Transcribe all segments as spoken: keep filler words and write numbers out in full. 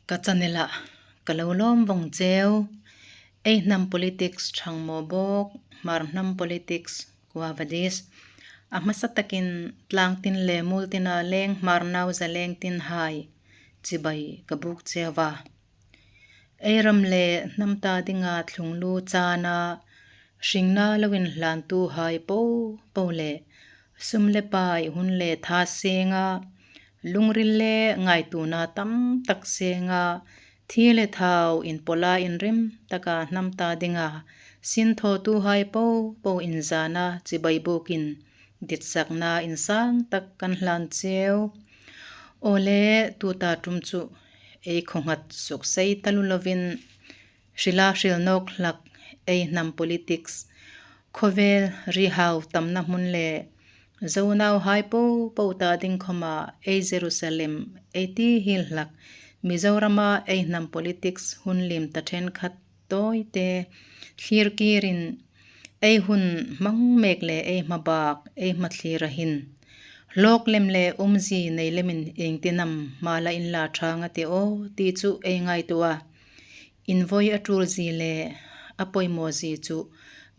Ka channel-ah ka lo lawm vawng cheu. Ei hnam politics ṭhang maw bawk, Hmar hnam politics, quo vadis. A hmasa takin tlangtin le muoltina leng Hmar nau zaleng tin hai chibai ka buk cheu a. Ei ram le hnam ta dinga thlunglu chana, hringna lo inhlantuhai po po le sum le pai, hun le tha senga, lungril le ngaituona tam tak senga, thi le thau inpawla inrim taka hnam ta dinga sinthawtuhai po po inzana chibai bukin ditsakna insang tak kan hlan cheu. Awle, tuta ṭum chu ei khawnghat suksei taluo lovin, hrila hril nawk hlak ei hnam politics, khawvel rihau tamna hmun le Zo nauhai po po ta ding khawma ei Jerusalem ei ti hiel hlak Mizorama ei hnam politics hun liem ta ṭhenkhat tawite thlir kirin, ei hun hmang mek le ei hmabak, ei hmathlir a hin, hlawk lem le umzie nei lemin iengtin am hma la inla ṭhang a ti aw ti chu ei ngaituo a. Invoi a ṭul zie le a poimaw zie chu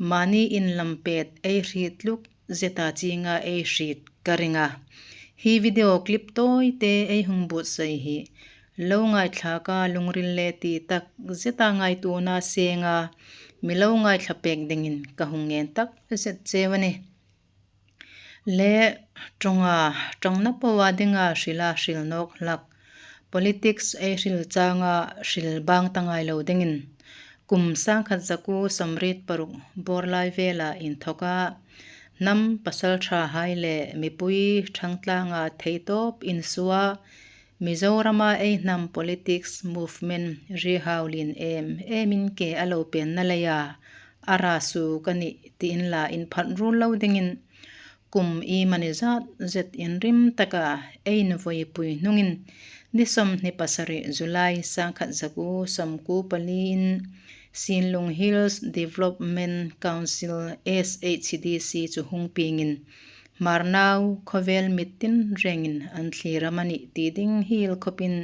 mani inlam pet ei hriet tluk zeta chienga ei hriet ka ring a. Hi video clip tawite ei hung buotsai hi lo ngaithlaka lungril le ti tak zeta ngaituona senga mi lo ngaithla pek dingin ka hung ngen tak zet cheu a nih. Le ṭawnga, ṭawngna poa dinga hrila hril nawk hlak politics ei hril changa hril bang ta ngai lo dingin, kum sangkhat zakuo sawmriet paruk bawr lai vela inthoka hnam pasalṭhahai le mipui ṭhangtlanga theitawp insuo a, Mizorama ei hnam politics movement rihau lien em emin ke a lo penna leia a ra suok a nih ti inla inphat ruol lo dingin, kum iemani zat zet inrim taka ei invoi pui hnungin, ni sawmhni pasari July sangkhat zakuo sawmkuo paliin Sinlung Hills Development Council, S H D C chu hung piengin, Hmar nau khawvel mit tin rengin an thlir am a nih ti ding hiel khawpin,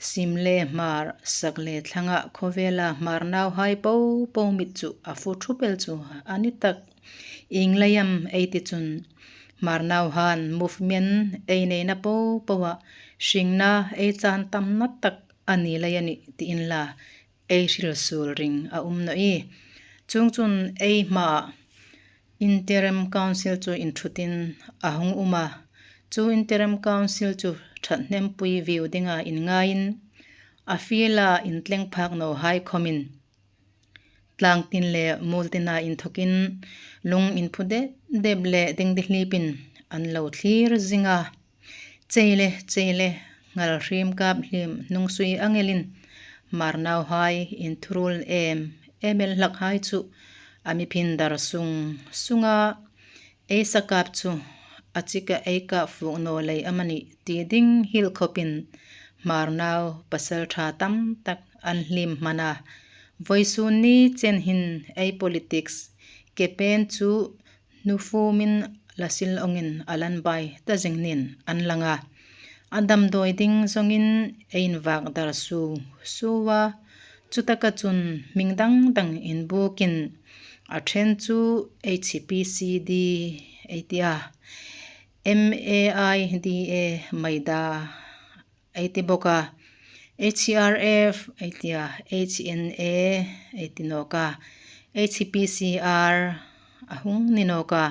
sim le Hmar, sak le thlanga khawvela Hmar nauhai po po mit chu a fu thupel chu a ni tak. Ieng lei am ei ti chun, Hmar nauhan movement ei neina po poa hringna ei chan tamna tak a ni lei a nih ti inla ei hril suol ring a um nawh ie. Chuongchun ei hma Interim Council chu inṭhutin a hung um a. Chu Interim Council chu ṭhathnem pui viu dinga inngaiin, a fiela intleng phak nawhai khawmin, tlangtin le muoltina inthokin, lung inphu dep dep le dingdihlipin an lo thlir zing a. Chei le, chei le, ngal hriem kap hliem hnung sui ang elin, Hmar nauhai inthuruol em em el hlakhai chu a mi phindar sung sunga ei sakap chu a chika ei kap fuk naw lei am a nih ti ding hiel khawpin, Hmar nau pasalṭha tam tak an hliem hman a. Voisun ni chen hin ei politics ke pen chu hnufumin la sil awngin a lan bai ta zing niin an lang a. A damdawi ding zawngin ei invak dar su su a. Chutaka chun hming dang dang inbukin, a ṭhen chu H P C D ei ti a, M A I D A, Maida ei ti bawk a, H R F ei ti a, H N A ei ti nawk a, H P C R a hung ni nawk a.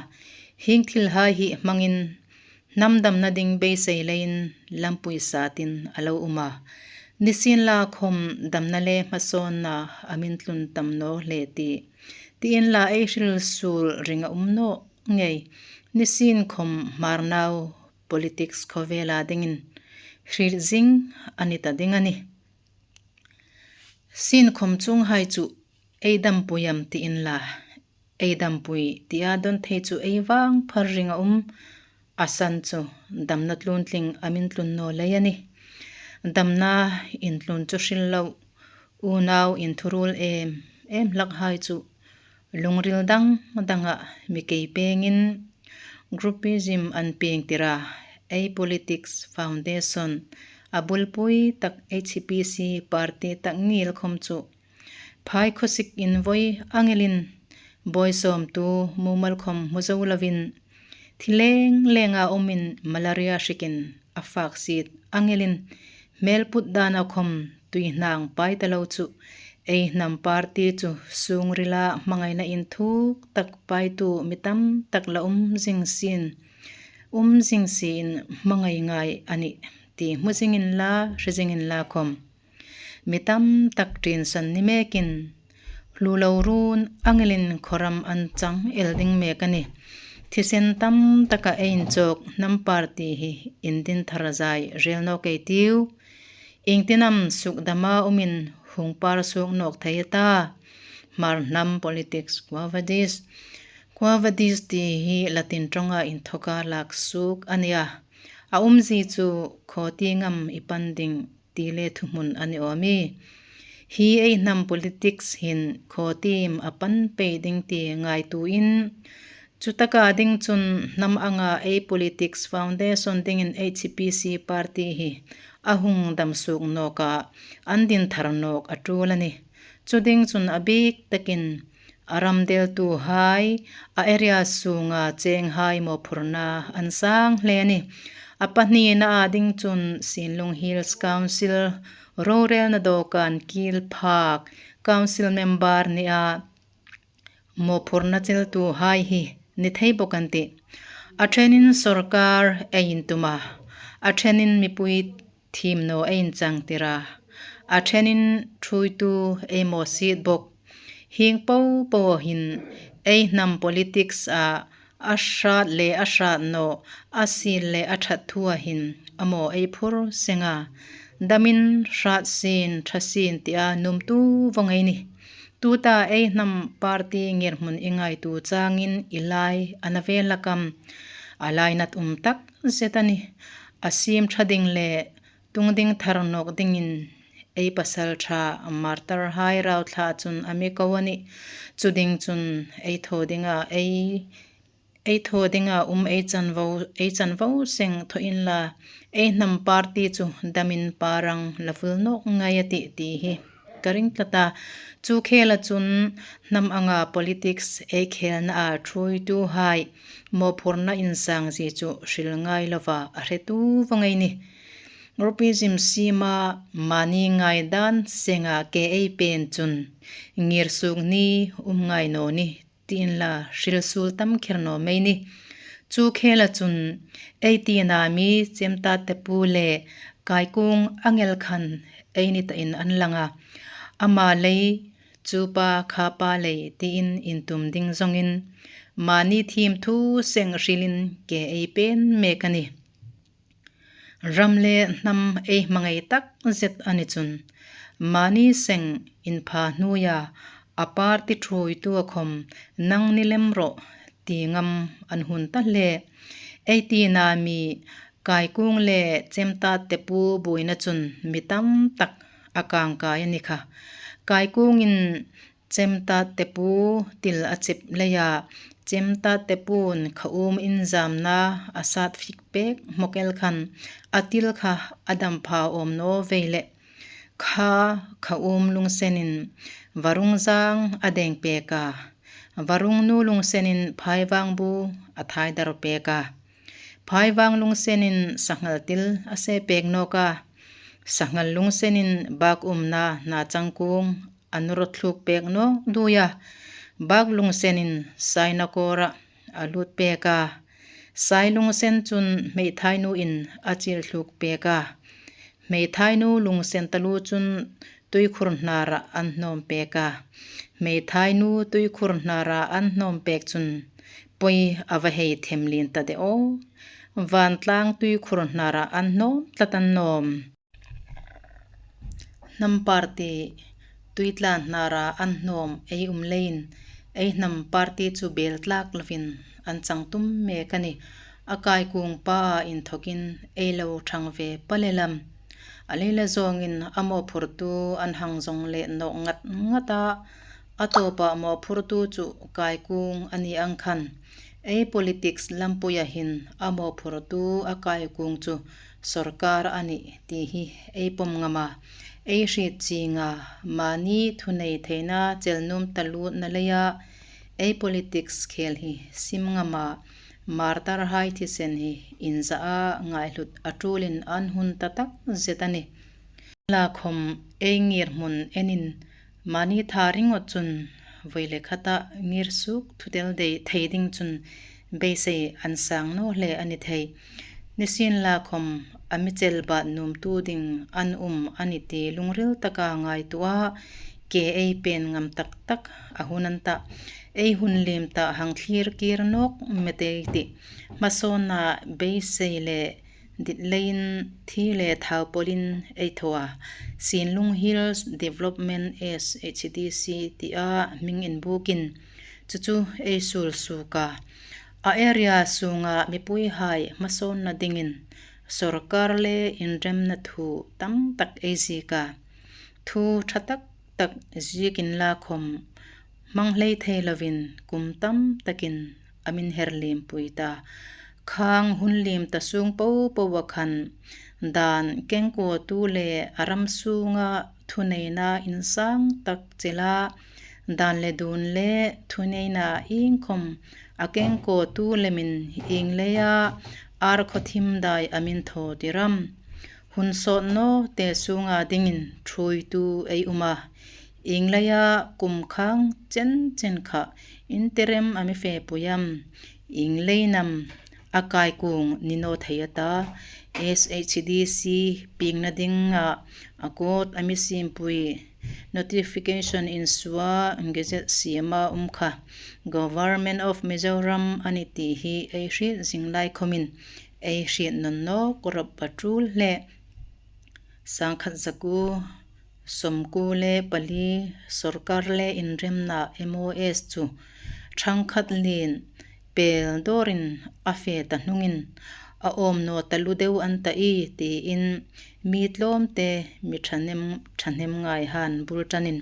Hieng thilhai hi hmangin hnam damna ding beisei leiin lampui satin a lo um a. Nisienlakhawm damna le hmasawnna a min tlun tam naw hle ti, ti inla ei hril suol ring a um naw ngei. Nisienkhawm Hmar nau politics khawvela dingin hriet zing a ni ta ding a nih. Sienkhawm chuonghai chu ei dampui am ti inla, ei dampui tia dawn thei chu ei vang phar ring a um. A san chu damna tluntling a min tlun naw lei a nih. Damna intlun chu hril lo, unau inthuruol em em hlakhai chu lungril dang danga mi kei pengin groupism an piengtir a, ei politics foundation a bulpui tak H P C party tak ngil khawm chu phai khawsik invoi angelin, bawisawmtu mumal khawm hmu zo lovin, thi leng lenga umin malaria hrikin a fak sit angelin, hmel put dana khawm tui hnang pai ta lo chu, ei hnam party chu sungrila hmangaina inthuk tak paitu mi tam tak la um zing sin, um zing siin hmangai ngai a nih ti hmu zingin la, hre zingin la khawm, mi tam tak ṭinsan ni mekin, hlu lo run angelin khawram an chang el ding mek a nih. Thisen tam taka ei inchawk hnam party hi indin thar zai rel nawk ei tiu. Iengtin am sukdama umin hung par suok nawk thei a ta? Hmar hnam politics, quo vadis. Quo vadis ti hi Latin ṭawnga inthoka lak suok a nia. A umzie chu khaw ti ngam i pan ding ti le thuhmun a ni awm ie. Hi ei hnam politics hin khaw tiem a pan pei ding ti ngaituoin, chu taka ding chun hnam anga ei politics foundation dingin H P C party hi a hung dam suok nawka an din thar nawk a ṭul a nih. Chu ding chun a bik takin a ram deltuhai, a area sunga chenghai mawphurna an sang hle a nih. A pahnina a ding chun Sinlung Hills Council rorelna dawkan kil phak council member nia mawphurna cheltuhai hi ni thei bawk an tih. A ṭhenin sawrkar ei intuma, a ṭhenin mipui thiem naw ei inchangtira, a ṭhenin ṭhuoitu ei mawsiet bawk. Hieng po po hin ei hnam politics-a a hrat le a hrat naw, a siel le a ṭhat thua hin a maw ei phur senga, damin hrat sien, ṭha sien tia nuomtu vawng ei nih. Tuta ei hnam party ngirhmun i ngaituo changin i lai a na ve hlak am? A lainat um tak zet a nih. A siem ṭha ding le tung ding thar nawk dingin ei pasalṭha martyrhai rau thla chun a mi ko a nih. Chu ding chun ei thaw dinga ei, ei thaw dinga um ei chanvo, ei chanvo seng thaw inla, ei hnam party chu damin parang la vul nawk ngai a tih ti hi ka ring tlat a. Chu khela chun hnam anga politics ei khelnaa ṭhuoituhai mawphurna insangzie chu hril ngai lova a hretu vawng ei nih. Rupees im siema mani ngaidan senga ke ei pen chun ngirsuok ni um ngai naw ni tiin la hril suol tam kher naw mei nih. Chu khela chun ei tina mi Chemtate pu le Kaikung angel khan ei ni tain an langa, ama lei, chu pa kha pa lei tiin intum ding zawngin mani thiem thu seng hrilin ke ei pen mek a nih. Ram le hnam ei hmangai tak zet a ni chun, mani seng inpha hnuoia a party ṭhuoitua khawm nang ni lem rawh ti ngam an hun ta hle. Ei tina mi Kaikung le Chemtate pu buoina chun mi tam tak a kangkai a ni kha. Kaikungin Chemtate pu til a chep leia, Chemtate pu'n kha um inzamna a sat fik pek hmawk el khan, a til kha a dam pha awm naw vei leh. Kha, kha um lungsenin Varungzang a deng pek a, Varungnu lungsenin Phaivangbu a thaidar pek a, Phaivang lungsenin Sanghal til a se pek nawk a, Sanghal lungsenin Bak umna Nachangkung a nu raw thluk pek nawk duoia, Bak lungsenin Sainakawra a lut pek a, Sai lungsen chun Hmeithainuin a chil thluk pek a, Hmeithainu lungsen taluo chun Tuikhur hnara an hnawm pek a, Hmeithainu Tuikhur hnara an hnawm pek chun poi a va hei them lien ta de aw. Vantlang Tuikhur hnara an hnawm tlat an nawm. Hnam party Tuitlan hnara an hnawm ei um leiin, ei hnam party chu bel tlak lovin an chang tum mek a nih. A Kaikung pa inthokin ei lo ṭhang ve pal el am? A lei la zawngin a mawphurtu an hang zawng leh nawk ngat ngat a, a tawpa mawphurtu chu Kaikung a ni ang khan, ei politics lampuia hin a mawphurtu a Kaikung chu sawrkar a nih ti hi ei pawm ngam a, ei hriet chieng a, mani thunei theina chel nuom ta lutna leia ei politics khel hi sim ngam a, martyrhai thisen hi inza a ngaihlut a ṭulin an hun ta tak zet a nih. La khawm ei ngirhmun enin mani tha ringawt chun voi le khata ngir suok thutel dei thei ding chun beisei an sang naw hle a ni thei. Nisienla khawm a mi chel bat nuomtu ding an um a ni ti lungril taka ngaituo a, ke ei pen ngam tak tak a hun an ta. Ei hun liem ta hang thlir kir nawk met ei tih. Hmasawnna beisei le dit leiin thi le thau pawlin ei thaw a. Sinlung Hills Development S H D C tia hming inbukin chu chu ei suol suok a. A area sunga mipuihai hmasawnna dingin sawrkar le inremna thu tam tak ei ziek a. Thu ṭha tak tak ziek inla khawm hmang hlei thei lovin kum tam takin a min her limpui ta. Khang hun liem ta sung po po a khan dan kengkawtu le a ram sunga thuneina insang tak chela dan le dun le thuneina iengkhawm a kengkawtu lemin ieng leia ar khawthim dai a min thaw tir am. Hun sawt naw te sunga dingin ṭhuoitu ei um a. Ieng leia kum khang chen chen kha interim a mi fepui am. Ieng lei nam a kaikung ni naw thei a ta. S H D C piekna dinga a court a mi simpui notification insuo a gazette siema um kha Government of Mizoram a ni ti hi ei hriet zing lai khawmin ei hriet nawn nawk rawp a ṭul hle. Sangkhat zakuo sawmkuo le pali sawrkar le inremna M O S chu ṭhangkhat lien pel dawrin a fe ta hnungin a awm naw taluo deu an ta ie tiin mi tlawmte mi ṭhahnem, ṭhahnem ngaihan bul ṭanin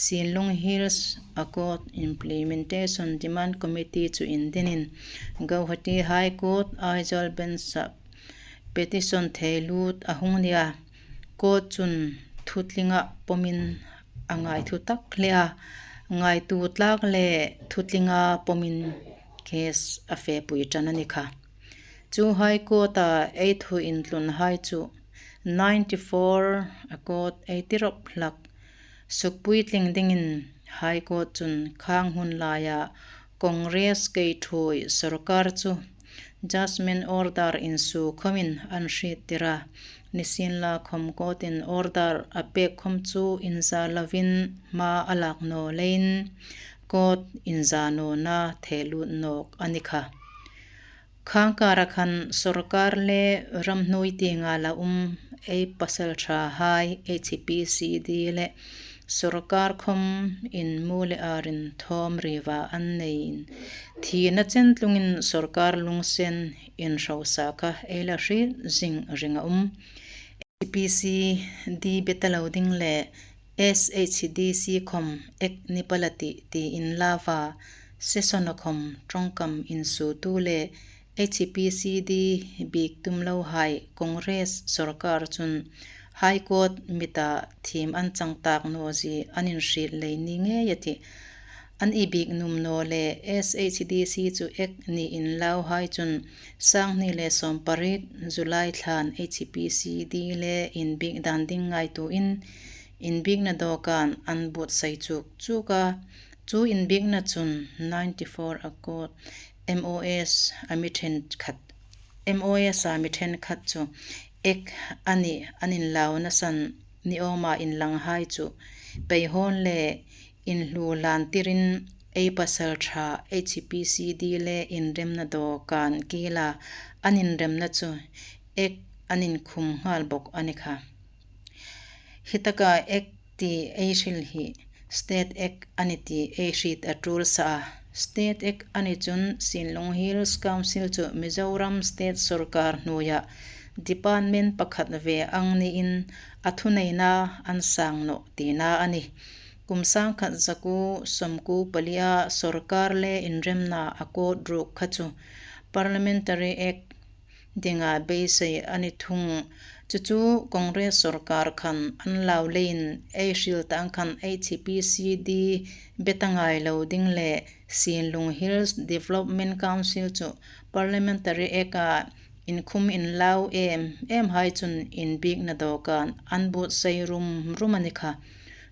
Sinlung Hills Accord Implementation Demand Committee chu indinin Guwahati High Court Aizawl Bench-a petition thei lut a hung nia. Court chun thutlinga pawmin a ngaithu tak hle a, ngaituo tlak le thutlinga pawmin case a fepui ṭan a ni kha. Chu High Court-a ei thu intlunhai chu ninety-four a court ei ti rawp hlak. Sukpuitling dingin High Court chun khang hun laia Congress kei ṭhuoi sawrkar chu judgment order insuo khawmin an hriet tir a. Nisienlakhawm court-in order a pek khawm chu inza lovin hma a lak naw leiin court inza nawna thei lut nawk a ni kha. Khang kara khan sawrkar le ramhnuoi tienga la um ei pasalṭhahai H P C D le sawrkar khawm inmu le arin thawm riva an neiin thina chen tlungin sawrkar lunginsen inhrosa kha ei la hriet zing ring a um. H P C D beta lo ding le S H D C khawm ek ni pala ti, ti inlau a, session-a khawm ṭawngkam insuotu le H P C D biek tum lohai Congress sawrkar chun High Court mita thiem an chang tak naw zie an inhriet lei ni ngei a tih. An inbiek nuom naw le S H D C chu ek ni inlauhai chun sanghni le sawmpariet July thlain H P C D le inbiek dan ding ngaituoin inbiekna dawkan an buotsai chuk chuk a. Chu inbiekna chun ninety-four Accord M O S a mi ṭhenkhat, M O S a mi ṭhenkhat chu ek a nih an inlauna san ni awma inlanghai chu peihawn le inhlu hlan tirin ei pasalṭha H P C D le inremna dawkan kiela an inremna chu ek an inkhum nghal bawk a ni kha. Hi taka ek ti ei hril hi State Act a ni ti ei hriet a ṭul sa a. State Act a ni chun Sinlung Hills Council chu Mizoram State sawrkar hnuoia department pakhat ve ang niin a thuneina an sang nawh tina a nih. Kum sangkhat zakuo sawmkuo palia sawrkar le inremna a court ruk kha chu Parliamentary Act dinga beisei a ni thung. Chu chu Congress sawrkar khan an lau leiin ei hril ta ang khan H P C D bet a ngai lo ding le Sinlung Hills Development Council chu Parliamentary Act-a inkhum inlau em em hai chun inbiekna dawkan an buotsai rum rum a ni kha.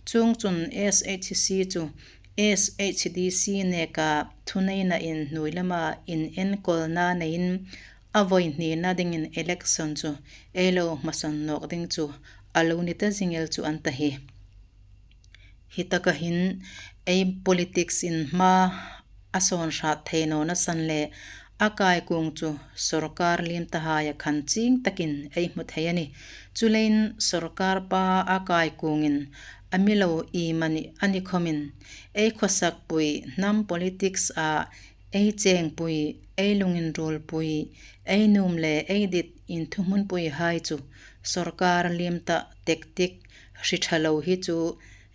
Chuongchun S H C chu S H D C neka thuneina in hnuoi lama inenkolna neiin a voi hnina dingin election chu ei lo hmasan nawk ding chu a lo ni ta zing el chu an ta hi. Hi taka hin ei politics-in hma a sawn hrat thei nawna san le a kaikuong chu sawrkar liem ta haia khan chieng takin ei hmu thei a nih. Chuleiin sawrkar pa a kaikuongin a mi lo iem a ni, a ni khawmin ei khawsakpui hnam politics-a ei chengpui, ei lunginruolpui, ei nuom le ei dit inthuhmunpui hai chu sawrkar liem ta tactic hri ṭha lo hi chu,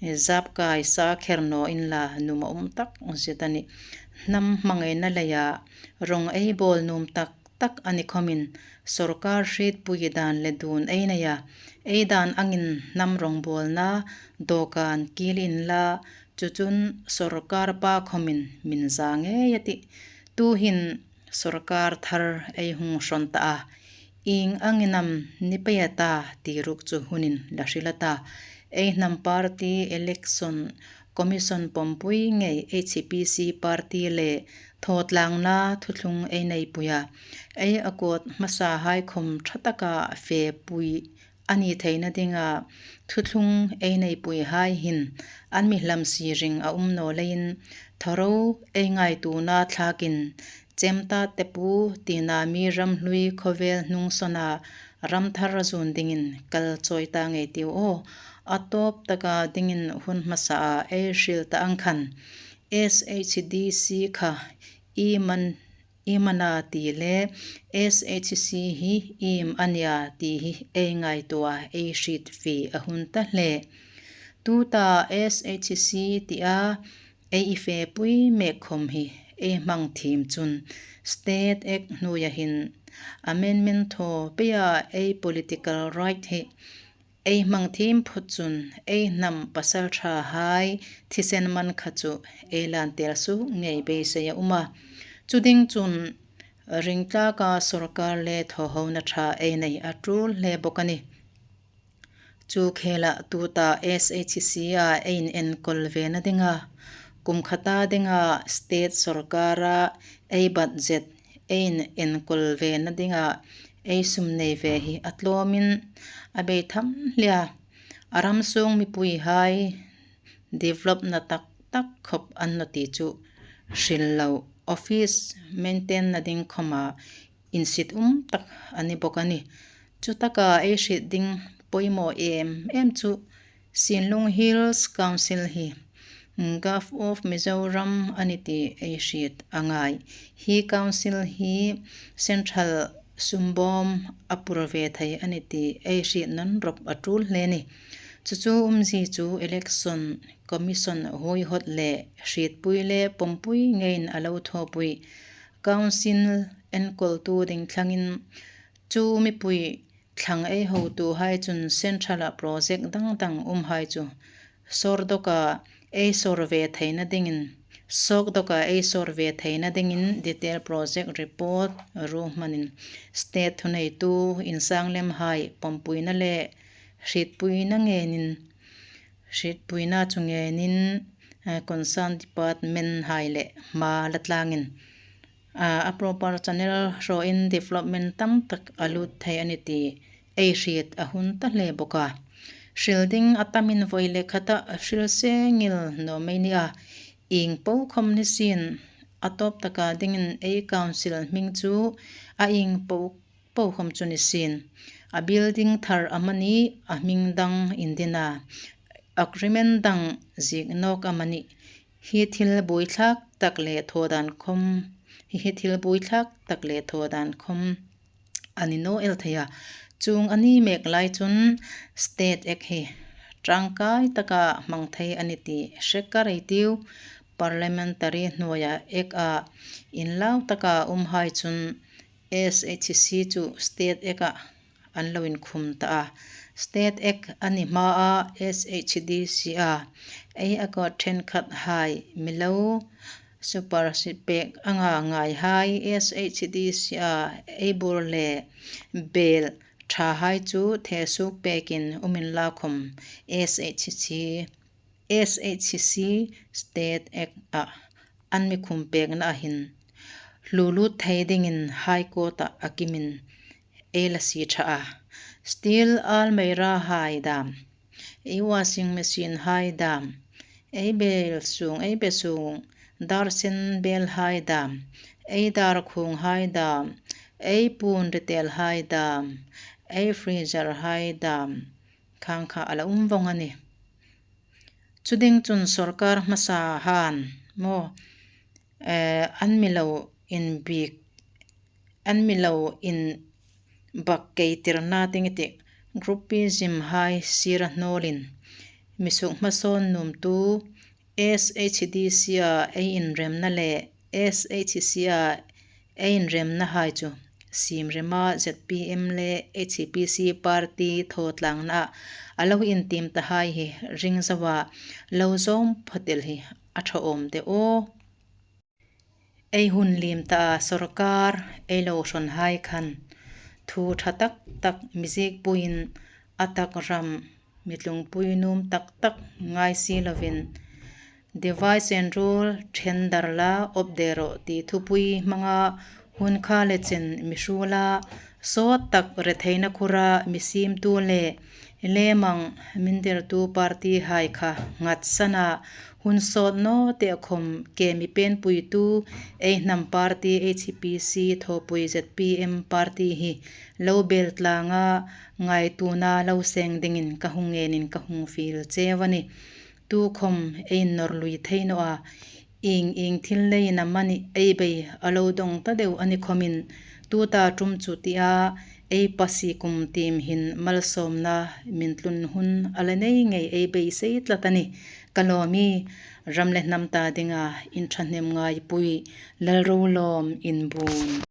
eh, zapkai sa kher naw inla nuom a um tak zet a nih. Hnam hmangaina leia rawng ei bawl nuom tak tak a ni khawmin sawrkar hrietpui dan le dun ei nei a, ei dan angin hnam rawngbawlna dawkan kil inla, chu chun sawrkar pa khawmin min za ngei a tih. Tuhin sawrkar thar ei hung hrawn ta a, ieng angin am ni pei a ta ti ruok chu hunin la hril a ta. Ei hnam party election commission pawmpui ngei H P C party le thawtlangna thuthlung ei neipui a, ei a kawt hmasa hai khawm ṭha taka fepui a ni theina dinga thuthlung ei neipui hai hin an mi hlamsi ring a um naw leiin thawro ei ngaituona thlakin Chemtate Pu tina mi ramhlui khawvel hnungsawnna ram thar zuon dingin kal chawi ta ngei tiu aw. A tawp taka dingin hun hmasaa ei hril ta ang khan S H D C kha iem a, iem a na ti le S H C hi iem a nia ti hi ei ngaituoa ei hriet fie a hun ta hle. Tuta S H C tia ei i fepui mek khawm hi ei hmang thiem chun State Act hnuoia hin amendment thaw peia ei political right hi ei hmang thiem phut chun ei hnam pasalṭha hai thisen man kha chu ei lantir suok ngei beisei a um a. Chu ding chun ringtlaka sawrkar le thawhona ṭha ei nei a tul hle bawk a nih. Chu khela tuta S H C-a ei inenkawl vena dinga, kum khata dinga state sawrkara ei budget ei inenkawl vena dinga ei sum nei ve hi a tlawmin a bei tham hle a. A ram sung mipui hai developna tak tak khawp an naw ti chu hril lo, office maintain-na ding khawma insit um tak a ni bawk a nih. Chu taka ei hriet ding poimaw em em chu Sinlung Hills Council hi Govt of Mizoram a ni ti ei hriet a ngai. Hi council hi central sumbawm a pur ve thei a ni ti ei hriet nawn rawp a tul hle a nih. Chu chu umzie chu election commission huoihawt le hrietpui le pawmpui ngeiin a lo thawpui. Council enkawltu ding thlangin chu mipui thlang ei hotuhai chun central-a project dang dang umhai chu sawr dawka ei sawr ve theina dingin, sawk dawka ei sawr ve theina dingin detail project report ruhmanin state thuneitu insang lemhai pawmpuina le hrietpuina ngenin, hrietpuina chu ngenin, eh, concern department hai le hma la tlangin, ah, a proper channel hrawin development tam tak a lut thei a ni ti ei hriet a hun ta hle bawk a. Hril ding a tamin voi le khata hril se ngil naw mei ni a. Ieng po khawm ni sien, a tawp taka dingin ei council hming chu a ieng po po khawm chu ni sien, a building thar amani, a hming dang indina, agreement dang ziek nawk amani, hi thil buoithlak tak le thaw dan khawm, hi, hi thil buoithlak tak le thaw dan khawm a ni naw el thei a. Chuong a ni mek lai chun State Act hi ṭangkai taka hmang thei a ni ti hre ka rei tiu. Parliamentary hnuoia Act-a inlau taka umhai chun S H C chu State Act-a an lo inkhum ta a. State Act a ni hmaa S H D C-a ei accord ṭhenkhat hai mi lo supersede pek anga ngaihai S H D C-a ei bur le bel ṭhahai chu thesuok pekin um inla khawm S H C, S H C State Act-a an mi khum pekna hin hlu lut thei dingin High Court-a a kimin ei la sie ṭha a. Steel almirah hai dam, ei washing machine hai dam, ei bel sung, ei be sung, dar sen bel hai dam, ei dar khung hai dam, ei puon ritel hai dam, ei freezer hai dam, khang kha a la um vong a nih. Chu ding chun sawrkar hmasa han maw, eh, an mi lo inbiek, an mi lo inbak kei tirna ding i tih, groupism hai sira hnawlin mi suk hmasawn nuomtu S H D C-a ei inremna le S H C-a ei inremna hai chu siem rema Z P M le H P C party thaw tlangna a lo intiem ta hai hi ring zoa lo zawm phawt el hi a ṭha awm de aw. Ei hun liem ta a sawrkar ei lo hrawn hai khan thu ṭha tak tak mi ziekpuiin a tak ram mi tlungpui nuom tak tak ngai si lovin divide and rule, ṭhen dar la, awp der rawh ti thupui hmanga hun kha le chen mi hruola, sawt tak retheina khura mi siemtu le lemang mindirtu party hai kha ngatsana hun sawt naw te khawm ke mi penpuitu ei hnam party H P C thawpui Z P M party hi lo bel tlanga ngaituona lo seng dingin ka hung ngenin ka hung fiel cheu a nih. Tu khawm ei nawr lui thei naw a, ieng ieng thil leiin amanih ei bei a lo dawng ta deu a ni khawmin, tuta ṭum chu tia ei pasie kum tiem hin malsawmna min tlun hun a la nei ngei ei beisei tlat a nih. Ka lawm ie, ram le hnam ta dinga inṭhahnem ngaipui, Lalro lawm inbuon.